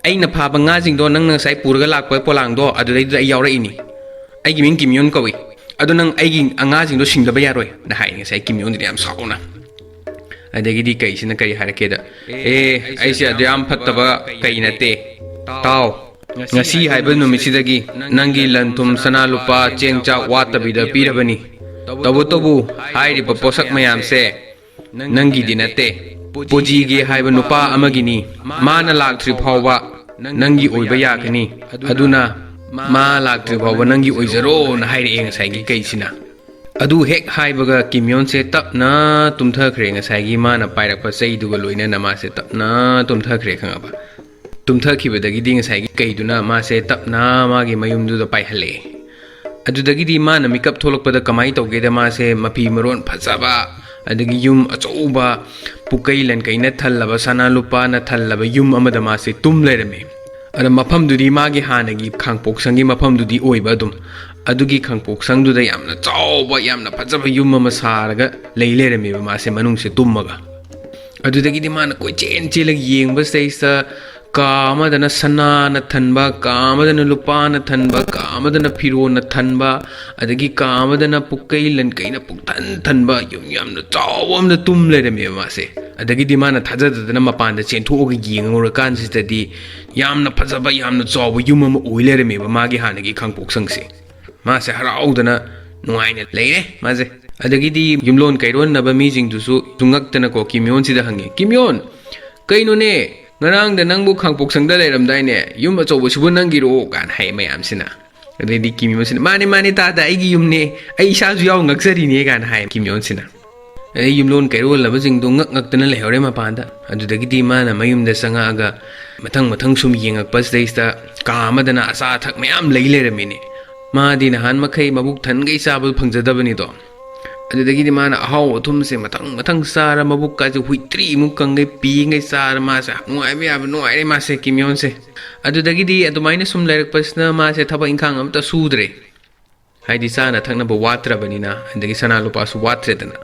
"ꯑꯩꯅ ꯐꯥꯕ ꯉꯥꯁꯤꯡꯗꯣ ꯅꯪꯅ ꯉꯁꯥꯏ ꯄꯨꯔꯒ ꯂꯥꯛꯄ ꯄꯣꯂꯥꯡꯗꯣ ꯑꯗꯨꯗꯩꯗꯨꯗ ꯑꯩ ꯌꯥꯎꯔꯛꯏꯅꯤ꯫ ꯑꯩꯒꯤ ꯃꯤꯡ ꯀꯤꯝꯌꯣꯟ ꯀꯧꯏ꯫ "ꯑꯗꯣ ꯅꯪ ꯑꯩꯒꯤ ꯉꯥꯁꯤꯡꯗꯣ ꯁꯤꯡꯗꯕ ꯌꯥꯔꯣꯏ" ꯅ ꯍꯥꯏ ꯉꯁꯥꯏ ꯀꯤꯝ ꯌꯣꯟꯗꯨꯅ ꯌꯥꯝ ꯁꯥꯎꯅ꯫ ꯑꯗꯒꯤꯗꯤ ꯀꯩꯁꯤꯅ ꯀꯔꯤ ꯍꯥꯏꯔꯛꯀꯦꯗ, "ꯑꯦ, ꯑꯩꯁꯦ ꯑꯗꯨ ꯌꯥꯝ ꯐꯠꯇꯕ ꯀꯩ ꯅꯠꯇꯦ, ꯇꯥꯎ꯫ ꯉꯁꯤ ꯍꯥꯏꯕ ꯅꯨꯃꯤꯠꯁꯤꯗꯒꯤ ꯅꯪꯒꯤ ꯂꯟ ꯊꯨꯝ, ꯁꯅꯥ ꯂꯨꯄꯥ, ꯆꯦꯡ ꯆꯥꯛ ꯋꯥꯠꯇꯕꯤꯗ ꯄꯤꯔꯕꯅꯤ꯫ ꯇꯧꯕꯇꯕꯨ ꯍꯥꯏꯔꯤꯕ ꯄꯣꯠꯁꯛ ꯃꯌꯥꯝꯁꯦ ꯅꯪꯒꯤꯗꯤ ꯅꯠꯇꯦ, ꯄꯨꯖꯤꯒꯦ ꯍꯥꯏꯕ ꯅꯨꯄꯥ ꯑꯃꯒꯤꯅꯤ꯫ ꯃꯥꯅ ꯂꯥꯛꯇ꯭ꯔꯤ ꯐꯥꯎꯕ ꯅꯪꯒꯤ ꯑꯣꯏꯕ ꯌꯥꯒꯅꯤ꯫ ꯑꯗꯨꯅ ꯃꯥ ꯂꯥꯛꯇ꯭ꯔꯤ ꯐꯥꯎꯕ ꯅꯪꯒꯤ ꯑꯣꯏꯖꯔꯣꯅ" ꯍꯥꯏꯔꯛꯑꯦ ꯉꯁꯥꯏꯒꯤ ꯀꯩꯁꯤꯅ꯫ ꯑꯗꯨ ꯍꯦꯛ ꯍꯥꯏꯕꯒ ꯀꯤꯝ ꯌꯣꯟꯁꯦ ꯇꯞꯅ ꯇꯨꯝꯊꯈ꯭ꯔꯦ꯫ ꯉꯁꯥꯏꯒꯤ ꯃꯥꯅ ꯄꯥꯏꯔꯛꯄ ꯆꯩꯗꯨꯒ ꯂꯣꯏꯅꯅ ꯃꯥꯁꯦ ꯇꯞꯅ ꯇꯨꯝꯊꯈ꯭ꯔꯦ, ꯈꯪꯉꯕ? ꯇꯨꯝꯊꯈꯤꯕꯗꯒꯤꯗꯤ ꯉꯁꯥꯏꯒꯤ ꯀꯩꯗꯨꯅ ꯃꯥꯁꯦ ꯇꯞꯅ ꯃꯥꯒꯤ ꯃꯌꯨꯝꯗꯨꯗ ꯄꯥꯏꯍꯜꯂꯛꯑꯦ꯫ ꯑꯗꯨꯗꯒꯤꯗꯤ ꯃꯥꯅ ꯃꯤꯀꯞ ꯊꯣꯛꯂꯛꯄꯗ ꯀꯃꯥꯏꯅ ꯇꯧꯒꯦꯗ, ꯃꯥꯁꯦ ꯃꯐꯤ ꯃꯔꯣꯟ ꯐꯖꯕ, ꯑꯗꯒꯤ ꯌꯨꯝ ꯑꯆꯧꯕ, ꯄꯨꯀꯩ ꯂꯟꯀꯩꯅ ꯊꯜꯂꯕ, ꯁꯅꯥ ꯂꯨꯄꯥꯅ ꯊꯜꯂꯕ ꯌꯨꯝ ꯑꯃꯗ ꯃꯥꯁꯦ ꯇꯨꯝ ꯂꯩꯔꯝꯃꯦ꯫ ꯑꯗ ꯃꯐꯝꯗꯨꯗꯤ ꯃꯥꯒꯤ ꯍꯥꯟꯅꯒꯤ ꯈꯥꯡꯄꯣꯛꯁꯪꯒꯤ ꯃꯐꯝꯗꯨꯗꯤ ꯑꯣꯏꯕ ꯑꯗꯨꯝ꯫ ꯑꯗꯨꯒꯤ ꯈꯥꯡꯄꯣꯛꯁꯪꯗꯨꯗ ꯌꯥꯝꯅ ꯆꯥꯎꯕ, ꯌꯥꯝꯅ ꯐꯖꯕ ꯌꯨꯝ ꯑꯃ ꯁꯥꯔꯒ ꯂꯩ ꯂꯩꯔꯝꯃꯦꯕ ꯃꯥꯁꯦ ꯃꯅꯨꯡꯁꯦ ꯇꯨꯝꯃꯒ꯫ ꯑꯗꯨꯗꯒꯤꯗꯤ ꯃꯥꯅ ꯀꯣꯏꯆꯦꯟ ꯆꯦꯜꯂꯒ ꯌꯦꯡꯕꯁꯤꯗꯩꯁꯤꯗ ꯀꯥ ꯑꯃꯗꯅ ꯁꯅꯥꯅ ꯊꯟꯕ, ꯀꯥ ꯑꯃꯗꯅ ꯂꯨꯄꯥꯅ ꯊꯟꯕ, ꯀꯥ ꯑꯃꯗꯅ ꯐꯤꯔꯣꯟꯅ ꯊꯟꯕ, ꯑꯗꯒꯤ ꯀꯥ ꯑꯃꯗꯅ ꯄꯨꯀꯩ ꯂꯟꯀꯩꯅ ꯄꯨꯛꯊꯟ ꯊꯟꯕ ꯌꯨꯝ ꯌꯥꯝꯅ ꯆꯥꯎꯕ ꯑꯃꯗ ꯇꯨꯝ ꯂꯩꯔꯝꯃꯦꯕ ꯃꯥꯁꯦ꯫ ꯑꯗꯒꯤꯗꯤ ꯃꯥꯅ ꯊꯥꯖꯗꯗꯅ ꯃꯄꯥꯟꯗ ꯆꯦꯟꯊꯣꯛꯑꯒ ꯌꯦꯡꯉꯨꯔꯀꯥꯟꯁꯤꯗꯗꯤ ꯌꯥꯝꯅ ꯐꯖꯕ, ꯌꯥꯝꯅ ꯆꯥꯎꯕ ꯌꯨꯝ ꯑꯃ ꯑꯣꯏ ꯂꯩꯔꯝꯃꯦꯕ ꯃꯥꯒꯤ ꯍꯥꯟꯅꯒꯤ ꯈꯥꯡꯄꯣꯛꯁꯪꯁꯦ꯫ ꯃꯥꯁꯦ ꯍꯔꯥꯎꯗꯅ ꯅꯨꯡꯉꯥꯏꯅ ꯂꯩꯔꯦ ꯃꯥꯁꯦ꯫ ꯑꯗꯒꯤꯗꯤ ꯌꯨꯝꯂꯣꯟ ꯀꯩꯔꯣꯟꯅꯕ ꯃꯤꯁꯤꯡꯗꯨꯁꯨ ꯉꯛꯇꯅꯀꯣ ꯀꯤꯝꯌꯣꯟꯁꯤꯗ ꯍꯪꯉꯦ, "ꯀꯤꯝꯌꯣꯟ, ꯀꯩꯅꯣꯅꯦ, ꯉꯔꯥꯡꯗ ꯅꯪꯕꯨ ꯈꯥꯡꯄꯣꯛꯁꯪꯗ ꯂꯩꯔꯝꯗꯥꯏꯅꯦ, ꯌꯨꯝ ꯑꯆꯧꯕꯁꯤꯕꯨ ꯅꯪꯒꯤꯔꯣ?" ꯀꯥꯏꯅ ꯍꯥꯏ ꯃꯌꯥꯝꯁꯤꯅ꯫ ꯑꯗꯩꯗꯤ ꯀꯤꯝꯌꯣꯟꯁꯤꯅ, "ꯃꯥꯅꯦ, ꯃꯥꯅꯦ, ꯇꯥꯗ, ꯑꯩꯒꯤ ꯌꯨꯝꯅꯦ, ꯑꯩ ꯏꯁꯥꯁꯨ ꯌꯥꯎ ꯉꯛꯆꯔꯤꯅꯦ" ꯀꯥꯏꯅ ꯍꯥꯏ ꯀꯤꯝꯌꯣꯟꯁꯤꯅ꯫ ꯑꯗꯩ ꯌꯨꯝꯂꯣꯟ ꯀꯩꯔꯣꯜꯂꯕꯁꯤꯡꯗꯣ ꯉꯛ ꯉꯛꯇꯅ ꯂꯩꯍꯧꯔꯦ ꯃꯄꯥꯟꯗ꯫ ꯑꯗꯨꯗꯒꯤꯗꯤ ꯃꯥꯅ ꯃꯌꯨꯝꯗ ꯆꯪꯉꯛꯑꯒ ꯃꯊꯪ ꯃꯊꯪ ꯁꯨꯝ ꯌꯦꯡꯉꯛꯄꯁꯤꯗꯩꯁꯤꯗ ꯀꯥ ꯑꯃꯗꯅ ꯑꯆꯥ ꯑꯊꯛ ꯃꯌꯥꯝ ꯂꯩ ꯂꯩꯔꯝꯃꯤꯅꯦ꯫ ꯃꯥꯗꯤ ꯅꯍꯥꯟ ꯃꯈꯩ ꯃꯕꯨꯛ ꯊꯟꯈꯩ ꯆꯥꯕ ꯐꯪꯖꯗꯕꯅꯤꯗꯣ꯫ ꯑꯗꯨꯗꯒꯤꯗꯤ ꯃꯥꯅ ꯑꯍꯥꯎ ꯑꯊꯨꯝꯁꯦ ꯃꯊꯪ ꯃꯊꯪ ꯆꯥꯔ, ꯃꯕꯨꯛꯀꯥꯁꯦ ꯍꯨꯏꯇ꯭ꯔꯤꯃꯨꯛ ꯀꯪꯈꯩ ꯄꯤꯈꯩ ꯆꯥꯔ, ꯃꯥꯁꯦ ꯅꯨꯡꯉꯥꯏꯕ ꯌꯥꯕ ꯅꯨꯡꯉꯥꯏꯔꯦ ꯃꯥꯁꯦ, ꯀꯤꯝꯌꯣꯟꯁꯦ꯫ ꯑꯗꯨꯗꯒꯤꯗꯤ ꯑꯗꯨꯃꯥꯏꯅ ꯁꯨꯝ ꯂꯩꯔꯛꯄꯁꯤꯅ ꯃꯥꯁꯦ ꯊꯕꯛ ꯏꯪꯈꯥꯡ ꯑꯝꯇ ꯁꯨꯗ꯭ꯔꯦ꯫ ꯍꯥꯏꯗꯤ ꯆꯥꯅ ꯊꯛꯅꯕ ꯋꯥꯠꯇ꯭ꯔꯕꯅꯤꯅ, ꯑꯗꯒꯤ ꯁꯅꯥ ꯂꯨꯄꯥꯁꯨ ꯋꯥꯠꯇ꯭ꯔꯦꯗꯅ꯫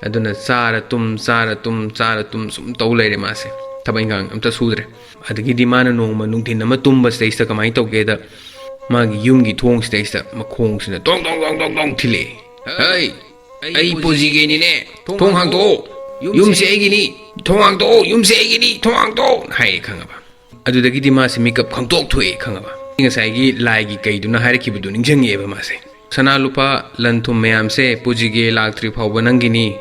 ꯑꯗꯨꯅ ꯆꯥꯔ ꯇꯨꯝ, ꯆꯥꯔ ꯇꯨꯝ, ꯆꯥꯔ ꯇꯨꯝ ꯁꯨꯝ ꯇꯧ ꯂꯩꯔꯦ ꯃꯥꯁꯦ꯫ ꯊꯕꯛ ꯏꯪꯈꯥꯡ ꯑꯝꯇ ꯁꯨꯗ꯭ꯔꯦ꯫ ꯑꯗꯒꯤꯗꯤ ꯃꯥꯅ ꯅꯣꯡꯃ ꯅꯨꯡꯊꯤꯟ ꯑꯃ ꯇꯨꯝꯕꯁꯤꯗꯩꯁꯤꯗ ꯀꯃꯥꯏꯅ ꯇꯧꯒꯦꯗ, ꯃꯥꯒꯤ ꯌꯨꯝꯒꯤ ꯊꯣꯡꯁꯤꯗꯩꯁꯤꯗ ꯃꯈꯣꯡꯁꯤꯅ ꯇꯣꯡ ꯇꯣꯡ ꯇꯣꯡ ꯇꯣꯡ ꯇꯣꯡ ꯊꯤꯜꯂꯛꯑꯦ꯫ "ꯍꯩ, ꯑꯩ ꯄꯨꯖꯤꯒꯦꯅꯤꯅꯦ, ꯊꯣꯡ ꯍꯥꯡꯇꯣꯛꯑꯣ, ꯌꯨꯝꯁꯦ ꯑꯩꯒꯤꯅꯤ, ꯊꯣꯡ ꯍꯥꯡꯇꯣꯛꯑꯣ, ꯌꯨꯝꯁꯦ ꯑꯩꯒꯤꯅꯤ, ꯊꯣꯡ ꯍꯥꯡꯇꯣꯛꯑꯣ" ꯍꯥꯏꯌꯦ, ꯈꯪꯉꯕ? ꯑꯗꯨꯗꯒꯤꯗꯤ ꯃꯥꯁꯦ ꯃꯤꯀꯞ ꯈꯪꯇꯣꯛ ꯊꯣꯛꯑꯦ, ꯈꯪꯉꯕ? ꯉꯁꯥꯏꯒꯤ ꯂꯥꯏꯒꯤ ꯀꯩꯗꯨꯅ ꯍꯥꯏꯔꯛꯈꯤꯕꯗꯨ ꯅꯤꯡꯁꯤꯡꯉꯛꯑꯦꯕ ꯃꯥꯁꯦ꯫ "ꯁꯅꯥ ꯂꯨꯄꯥ ꯂꯟ ꯊꯨꯝ ꯃꯌꯥꯝꯁꯦ ꯄꯨꯖꯤꯒꯦ ꯂꯥꯛꯇ꯭ꯔꯤ ꯐꯥꯎꯕ ꯅꯪꯒꯤꯅꯤ,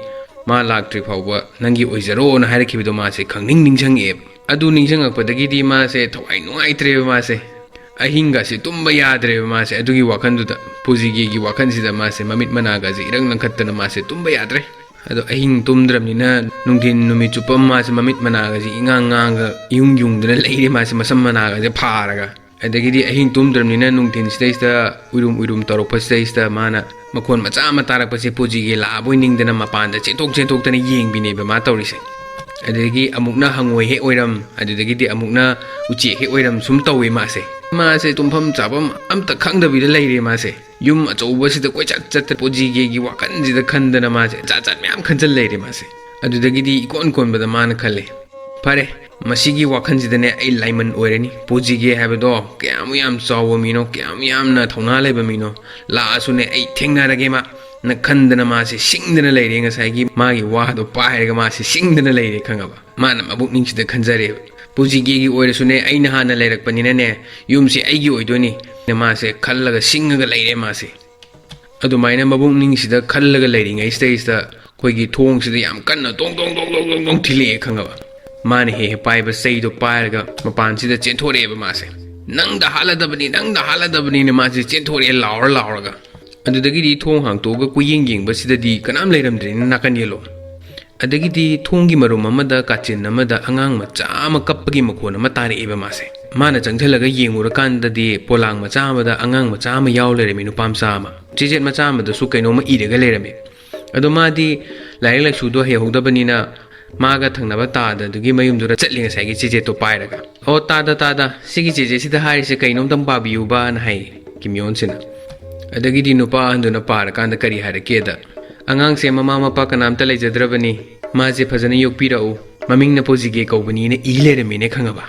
ꯃꯥ ꯂꯥꯛꯇ꯭ꯔꯤ ꯐꯥꯎꯕ ꯅꯪꯒꯤ ꯑꯣꯏꯖꯔꯣꯅ" ꯍꯥꯏꯔꯛꯈꯤꯕꯗꯣ ꯃꯥꯁꯦ ꯈꯪꯅꯤꯡ ꯅꯤꯡꯁꯤꯡꯉꯛꯑꯦꯕ꯫ ꯑꯗꯨ ꯅꯤꯡꯁꯤꯡꯉꯛꯄꯗꯒꯤꯗꯤ ꯃꯥꯁꯦ ꯊꯋꯥꯏ ꯅꯨꯡꯉꯥꯏꯇ꯭ꯔꯦꯕ ꯃꯥꯁꯦ꯫ ꯑꯍꯤꯡꯒꯁꯦ ꯇꯨꯝꯕ ꯌꯥꯗ꯭ꯔꯦꯕ ꯃꯥꯁꯦ꯫ ꯑꯗꯨꯒꯤ ꯋꯥꯈꯜꯗꯨꯗ, ꯄꯨꯖꯤꯒꯦꯒꯤ ꯋꯥꯈꯜꯁꯤꯗ ꯃꯥꯁꯦ ꯃꯃꯤꯠ ꯃꯅꯥꯒꯁꯦ ꯏꯔꯪ ꯂꯪꯈꯠꯇꯅ ꯃꯥꯁꯦ ꯇꯨꯝꯕ ꯌꯥꯗ꯭ꯔꯦ꯫ ꯑꯗꯣ ꯑꯍꯤꯡ ꯇꯨꯝꯗ꯭ꯔꯕꯅꯤꯅ ꯅꯨꯡꯊꯤꯟ ꯅꯨꯃꯤꯠ ꯆꯨꯞꯄ ꯃꯥꯁꯦ ꯃꯃꯤꯠ ꯃꯅꯥꯒꯁꯦ ꯏꯉꯥꯡ ꯉꯥꯡꯉꯒ ꯏꯌꯨꯡ ꯌꯨꯡꯗꯅ ꯂꯩꯔꯦ ꯃꯥꯁꯦ, ꯃꯁꯝ ꯃꯅꯥꯒꯁꯦ ꯐꯥꯔꯒ꯫ ꯑꯗꯒꯤꯗꯤ ꯑꯍꯤꯡ ꯇꯨꯝꯗ꯭ꯔꯕꯅꯤꯅ ꯅꯨꯡꯊꯤꯟꯁꯤꯗꯩꯁꯤꯗ ꯎꯏꯔꯨꯝ ꯎꯏꯔꯨꯝ ꯇꯧꯔꯛꯄꯁꯤꯗꯩꯁꯤꯗ ꯃꯥꯅ ꯃꯈꯣꯟ ꯃꯆꯥ ꯑꯃ ꯇꯥꯔꯛꯄꯁꯦ ꯄꯨꯖꯤꯒꯦ ꯂꯥꯛꯑꯕꯣꯏ ꯅꯤꯡꯗꯅ ꯃꯄꯥꯟꯗ ꯆꯦꯟꯊꯣꯛ ꯆꯦꯟꯊꯣꯛꯇꯅ ꯌꯦꯡꯕꯤꯅꯦꯕ ꯃꯥ ꯇꯧꯔꯤꯁꯦ꯫ ꯑꯗꯒꯤ ꯑꯃꯨꯛꯅ ꯍꯪꯉꯣꯏ ꯍꯦꯛ ꯑꯣꯏꯔꯝ, ꯑꯗꯨꯗꯒꯤꯗꯤ ꯑꯃꯨꯛꯅ ꯎꯆꯦꯛ ꯍꯦꯛ ꯑꯣꯏꯔꯝ ꯁꯨꯝ ꯇꯧꯋꯦ ꯃꯥꯁꯦ꯫ ꯃꯥꯁꯦ ꯇꯨꯝꯐꯝ ꯆꯥꯐꯝ ꯑꯝꯇ ꯈꯪꯗꯕꯤꯗ ꯂꯩꯔꯦ ꯃꯥꯁꯦ꯫ ꯌꯨꯝ ꯑꯆꯧꯕꯁꯤꯗ ꯀꯣꯏꯆꯠ ꯆꯠꯇ ꯄꯨꯖꯤꯒꯦꯒꯤ ꯋꯥꯈꯜꯁꯤꯗ ꯈꯟꯗꯅ ꯃꯥꯁꯦ ꯖꯥꯠ ꯖꯥꯠ ꯃꯌꯥꯝ ꯈꯟꯖꯜ ꯂꯩꯔꯦ ꯃꯥꯁꯦ꯫ ꯑꯗꯨꯗꯒꯤꯗꯤ ꯏꯀꯣꯟ ꯀꯣꯟꯕꯗ ꯃꯥꯅ ꯈꯜꯂꯦ, "ꯐꯔꯦ, ꯃꯁꯤꯒꯤ ꯋꯥꯈꯜꯁꯤꯗꯅꯦ ꯑꯩ ꯂꯥꯏꯃꯟ ꯑꯣꯏꯔꯅꯤ꯫ ꯄꯨꯖꯤꯒꯦ ꯍꯥꯏꯕꯗꯣ ꯀꯌꯥꯃꯨꯛ ꯌꯥꯝ ꯆꯥꯎꯕ ꯃꯤꯅꯣ, ꯀꯌꯥꯃꯨꯛ ꯌꯥꯝꯅ ꯊꯧꯅꯥ ꯂꯩꯕ ꯃꯤꯅꯣ, ꯂꯥꯛꯑꯁꯨꯅꯦ ꯑꯩ ꯊꯦꯡꯅꯔꯒꯦ ꯃꯥ" ꯅ ꯈꯟꯗꯅ ꯃꯥꯁꯦ ꯁꯤꯡꯗꯅ ꯂꯩꯔꯦ꯫ ꯉꯁꯥꯏꯒꯤ ꯃꯥꯒꯤ ꯋꯥꯗꯣ ꯄꯥꯏꯔꯒ ꯃꯥꯁꯦ ꯁꯤꯡꯗꯅ ꯂꯩꯔꯦ, ꯈꯪꯉꯕ? ꯃꯥꯅ ꯃꯕꯨꯛꯅꯤꯡꯁꯤꯗ ꯈꯟꯖꯔꯦꯕ, "ꯄꯨꯖꯤꯒꯦꯒꯤ ꯑꯣꯏꯔꯁꯨꯅꯦ ꯑꯩꯅ ꯍꯥꯟꯅ ꯂꯩꯔꯛꯄꯅꯤꯅꯅꯦ ꯌꯨꯝꯁꯦ ꯑꯩꯒꯤ ꯑꯣꯏꯗꯣꯏꯅꯤ"꯫ ꯃꯥꯁꯦ ꯈꯜꯂꯒ ꯁꯤꯡꯉꯒ ꯂꯩꯔꯦ ꯃꯥꯁꯦ꯫ ꯑꯗꯨꯃꯥꯏꯅ ꯃꯕꯨꯛꯅꯤꯡꯁꯤꯗ ꯈꯜꯂꯒ ꯂꯩꯔꯤꯉꯩꯁꯤꯗꯩꯁꯤꯗ ꯑꯩꯈꯣꯏꯒꯤ ꯊꯣꯡꯁꯤꯗ ꯌꯥꯝ ꯀꯟꯅ ꯇꯣꯡ ꯇꯣꯡ ꯇꯣꯡ ꯇꯣꯡ ꯇꯣꯡ ꯊꯤꯜꯂꯛꯑꯦ, ꯈꯪꯉꯕ? ꯃꯥꯅ ꯍꯦꯛ ꯍꯦꯛ ꯄꯥꯏꯕ ꯆꯩꯗꯣ ꯄꯥꯏꯔꯒ ꯃꯄꯥꯟꯁꯤꯗ ꯆꯦꯟꯊꯣꯔꯛꯑꯦꯕ ꯃꯥꯁꯦ꯫ "ꯅꯪꯗ ꯍꯥꯠꯂꯗꯕꯅꯤ, ꯅꯪꯗ ꯍꯥꯠꯂꯗꯕꯅꯤꯅ" ꯃꯥꯁꯦ ꯆꯦꯟꯊꯣꯔꯛꯑꯦ ꯂꯥꯎꯔ ꯂꯥꯎꯔꯒ꯫ ꯑꯗꯨꯗꯒꯤꯗꯤ ꯊꯣꯡ ꯍꯥꯡꯇꯣꯛꯑꯒ ꯀꯨꯌꯦꯡ ꯌꯦꯡꯕꯁꯤꯗꯗꯤ ꯀꯅꯥꯝ ꯂꯩꯔꯝꯗ꯭ꯔꯦꯅ ꯅꯥꯀꯟ ꯌꯦꯠꯂꯣꯝ꯫ ꯑꯗꯒꯤꯗꯤ ꯊꯣꯡꯒꯤ ꯃꯔꯨꯝ ꯑꯃꯗ ꯀꯥꯆꯤꯟ ꯑꯃꯗ ꯑꯉꯥꯡ ꯃꯆꯥ ꯑꯃ ꯀꯞꯄꯒꯤ ꯃꯈꯣꯟ ꯑꯃ ꯇꯥꯔꯛꯑꯦꯕ ꯃꯥꯁꯦ꯫ ꯃꯥꯅ ꯆꯪꯁꯤꯜꯂꯒ ꯌꯦꯡꯉꯨꯔꯀꯥꯟꯗꯗꯤ ꯄꯣꯂꯥꯡ ꯃꯆꯥ ꯑꯃꯗ ꯑꯉꯥꯡ ꯃꯆꯥ ꯑꯃ ꯌꯥꯎ ꯂꯩꯔꯝꯃꯤ, ꯅꯨꯄꯥ ꯃꯆꯥ ꯑꯃ꯫ ꯆꯦꯆꯦꯠ ꯃꯆꯥ ꯑꯃꯗꯁꯨ ꯀꯩꯅꯣꯝꯃ ꯏꯔꯒ ꯂꯩꯔꯝꯃꯤ꯫ ꯑꯗꯣ ꯃꯥꯗꯤ ꯂꯥꯏꯔꯤꯛ ꯂꯥꯏꯁꯨꯗꯣ ꯍꯩꯍꯧꯗꯕꯅꯤꯅ ꯃꯥꯒ ꯊꯪꯅꯕ ꯇꯥꯗꯗꯨꯒꯤ ꯃꯌꯨꯝꯗꯨꯗ ꯆꯠꯂꯤ, ꯉꯁꯥꯏꯒꯤ ꯆꯦꯆꯦꯠꯇꯣ ꯄꯥꯏꯔꯒ꯫ "ꯑꯣ, ꯇꯥꯗ, ꯇꯥꯗ, ꯁꯤꯒꯤ ꯆꯦꯆꯦꯠꯁꯤꯗ ꯍꯥꯏꯔꯤꯁꯦ ꯀꯩꯅꯣ ꯑꯝꯇꯪ ꯄꯥꯕꯤꯌꯨꯕꯅ" ꯍꯥꯏꯌꯦ ꯀꯤꯝ ꯌꯣꯟꯁꯤꯅ꯫ ꯑꯗꯒꯤꯗꯤ ꯅꯨꯄꯥ ꯑꯍꯟꯗꯨꯅ ꯄꯥꯔꯀꯥꯟꯗ ꯀꯔꯤ ꯍꯥꯏꯔꯛꯀꯦꯗ, "ꯑꯉꯥꯡꯁꯦ ꯃꯃꯥ ꯃꯄꯥ ꯀꯅꯥꯝꯇ ꯂꯩꯖꯗ꯭ꯔꯕꯅꯤ, ꯃꯥꯁꯦ ꯐꯖꯅ ꯌꯣꯛꯄꯤꯔꯛꯎ, ꯃꯃꯤꯡꯅ ꯄꯨꯖꯤꯒꯦ ꯀꯧꯕꯅꯤꯅ" ꯏ ꯂꯩꯔꯝꯃꯤꯅꯦ, ꯈꯪꯉꯕ?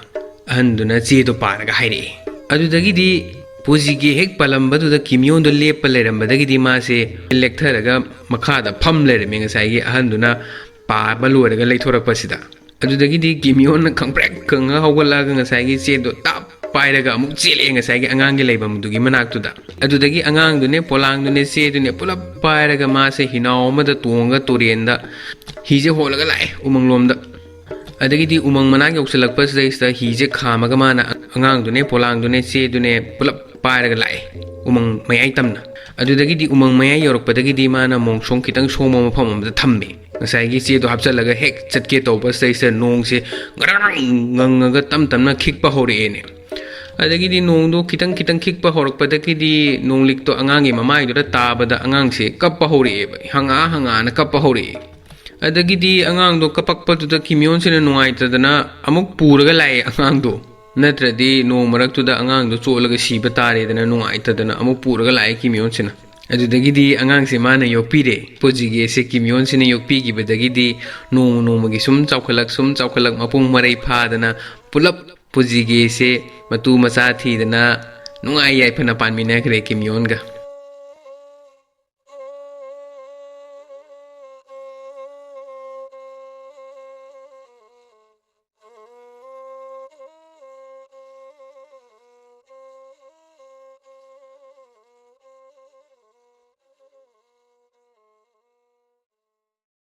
ꯑꯍꯟꯗꯨꯅ ꯆꯦꯗꯣ ꯄꯥꯔꯒ ꯍꯥꯏꯔꯛꯑꯦ꯫ ꯑꯗꯨꯗꯒꯤꯗꯤ ꯄꯨꯖꯤꯒꯦ ꯍꯦꯛ ꯄꯥꯜꯂꯝꯕꯗꯨꯗ ꯀꯤꯝꯌꯣꯟꯗꯣ ꯂꯦꯞꯄ ꯂꯩꯔꯝꯕꯗꯒꯤꯗꯤ ꯃꯥꯁꯦ ꯂꯦꯛꯊꯔꯒ ꯃꯈꯥꯗ ꯐꯝ ꯂꯩꯔꯝꯃꯦ, ꯉꯁꯥꯏꯒꯤ ꯑꯍꯟꯗꯨꯅ ꯄꯥꯕ ꯂꯣꯏꯔꯒ ꯂꯩꯊꯣꯔꯛꯄꯁꯤꯗ꯫ ꯑꯗꯨꯗꯒꯤꯗꯤ ꯀꯤꯝꯌꯣꯟꯅ ꯈꯪꯄ꯭ꯔꯦꯛ ꯈꯪꯉ ꯍꯧꯒꯠꯂꯛꯑꯒ ꯉꯁꯥꯏꯒꯤ ꯆꯦꯗꯣ ꯇꯞ ꯄꯥꯏꯔꯒ ꯑꯃꯨꯛ ꯆꯦꯜꯂꯛꯑꯦ ꯉꯁꯥꯏꯒꯤ ꯑꯉꯥꯡꯒꯤ ꯂꯩꯐꯝꯗꯨꯒꯤ ꯃꯅꯥꯛꯇꯨꯗ꯫ ꯑꯗꯨꯗꯒꯤ ꯑꯉꯥꯡꯗꯨꯅꯦ, ꯄꯣꯂꯥꯡꯗꯨꯅꯦ, ꯆꯦꯗꯨꯅꯦ ꯄꯨꯂꯞ ꯄꯥꯏꯔꯒ ꯃꯥꯁꯦ ꯍꯤꯅꯥꯎ ꯑꯃꯗ ꯇꯣꯡꯉꯒ ꯇꯨꯔꯦꯟꯗ ꯍꯤꯁꯦ ꯍꯣꯜꯂꯒ ꯂꯥꯛꯑꯦ ꯎꯃꯪꯂꯣꯝꯗ꯫ ꯑꯗꯒꯤꯗꯤ ꯎꯃꯪ ꯃꯅꯥꯛ ꯌꯧꯁꯤꯜꯂꯛꯄꯁꯤꯗꯩꯁꯤꯗ ꯍꯤꯁꯦ ꯈꯥꯝꯃꯒ ꯃꯥꯅ ꯑꯉꯥꯡꯗꯨꯅꯦ, ꯄꯣꯂꯥꯡꯗꯨꯅꯦ, ꯆꯦꯗꯨꯅꯦ ꯄꯨꯂꯞ ꯄꯥꯏꯔꯒ ꯂꯥꯛꯑꯦ ꯎꯃꯪ ꯃꯌꯥꯏ ꯇꯝꯅ꯫ ꯑꯗꯨꯗꯒꯤꯗꯤ ꯎꯃꯪ ꯃꯌꯥꯏ ꯌꯧꯔꯛꯄꯗꯒꯤꯗꯤ ꯃꯥꯅ ꯃꯣꯡꯁꯣꯡ ꯈꯤꯇꯪ ꯁꯣꯡꯕ ꯃꯐꯝ ꯑꯃꯗ ꯊꯝꯃꯦ꯫ ꯉꯁꯥꯏꯒꯤ ꯆꯦꯗꯣ ꯍꯥꯞꯆꯤꯜꯂꯒ ꯍꯦꯛ ꯆꯠꯀꯦ ꯇꯧꯕ ꯁꯤꯗꯩꯁꯤꯗ ꯅꯣꯡꯁꯦ ꯉꯔꯪ ꯉꯪꯉꯒ ꯇꯞ ꯇꯞꯅ ꯈꯤꯛꯄ ꯍꯧꯔꯛꯑꯦꯅꯦ꯫ ꯑꯗꯒꯤꯗꯤ ꯅꯣꯡꯗꯣ ꯈꯤꯇꯪ ꯈꯤꯇꯪ ꯈꯤꯛꯄ ꯍꯧꯔꯛꯄꯗꯒꯤꯗꯤ ꯅꯣꯡꯂꯤꯛꯇꯣ ꯑꯉꯥꯡꯒꯤ ꯃꯃꯥꯏꯗꯨꯗ ꯇꯥꯕꯗ ꯑꯉꯥꯡꯁꯦ ꯀꯞꯄ ꯍꯧꯔꯛꯑꯦꯕ, ꯍꯪꯉꯥ ꯍꯪꯉꯥꯅ ꯀꯞꯄ ꯍꯧꯔꯛꯑꯦ꯫ ꯑꯗꯒꯤꯗꯤ ꯑꯉꯥꯡꯗꯣ ꯀꯞꯄꯛꯄꯗꯨꯗ ꯀꯤꯃꯤꯌꯣꯟꯁꯤꯅ ꯅꯨꯡꯉꯥꯏꯇꯗꯅ ꯑꯃꯨꯛ ꯄꯨꯔꯒ ꯂꯥꯛꯑꯦ ꯑꯉꯥꯡꯗꯣ꯫ ꯅꯠꯇ꯭ꯔꯗꯤ ꯅꯣꯡ ꯃꯔꯛꯇꯨꯗ ꯑꯉꯥꯡꯗꯣ ꯆꯣꯠꯂꯒ ꯁꯤꯕ ꯇꯥꯔꯦꯗꯅ ꯅꯨꯡꯉꯥꯏꯇꯗꯅ ꯑꯃꯨꯛ ꯄꯨꯔꯒ ꯂꯥꯛꯑꯦ ꯀꯤꯃꯤꯌꯣꯟꯁꯤꯅ꯫ ꯑꯗꯨꯗꯒꯤꯗꯤ ꯑꯉꯥꯡꯁꯦ ꯃꯥꯅ ꯌꯣꯛꯄꯤꯔꯦ꯫ ꯄꯨꯖꯤꯒꯦꯁꯦ ꯀꯤꯃꯤꯌꯣꯟꯁꯤꯅ ꯌꯣꯛꯄꯤꯈꯤꯕꯗꯒꯤꯗꯤ ꯅꯣꯡꯃ ꯅꯣꯡꯃꯒꯤ ꯁꯨꯝ ꯆꯥꯎꯈꯠꯂꯛ, ꯁꯨꯝ ꯆꯥꯎꯈꯠꯂꯛ, ꯃꯄꯨꯡ ꯃꯔꯩ ꯐꯥꯗꯅ ꯄꯨꯂꯞ ꯄꯨꯖꯤꯒꯦꯁꯦ ꯃꯇꯨ ꯃꯆꯥ ꯊꯤꯗꯅ ꯅꯨꯡꯉꯥꯏ ꯌꯥꯏꯐꯅ ꯄꯥꯟꯃꯤꯟꯅꯈ꯭ꯔꯦ ꯀꯤꯝꯌꯣꯟꯒ꯫